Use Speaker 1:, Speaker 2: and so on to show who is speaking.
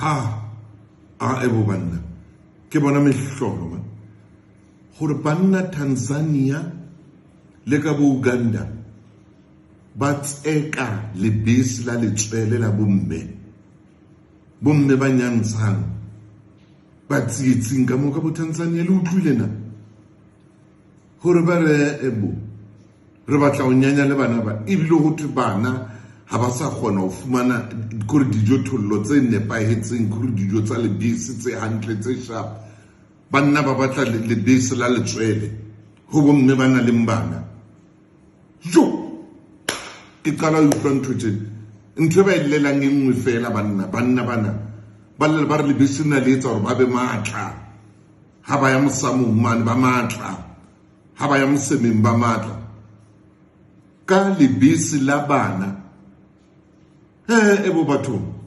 Speaker 1: Ha a ebo banna, ke bona mehlolo man. Gore banna Tanzania le ka bo Uganda ba tseka lebese la letswele la bomme. Bomme ba nyantshang ba tsietsing ka mo ka bo Tanzania le utlwile na? Gore ba re ebo re batla ho nyanya le bana ba ebile ho thwe bana ha ba sa kgona ho fumana kore dijothollo tse nepahetseng, kore dijo tsa lebese tse hantle tse sharp. Banna ba batla lebese la letswele ho bomme ba nang le bana. Jo, ke qala ho utlwa ntho tjena. Ntho e ba e llelang e nngwe fela banna, banna bana ba lela ba re lebese lena le etsa hore ba be matla. Ha ba ya mosamong mane ba matla, ha ba ya mosemeng ba matla. Ka lebese la bana. He ebo bathong.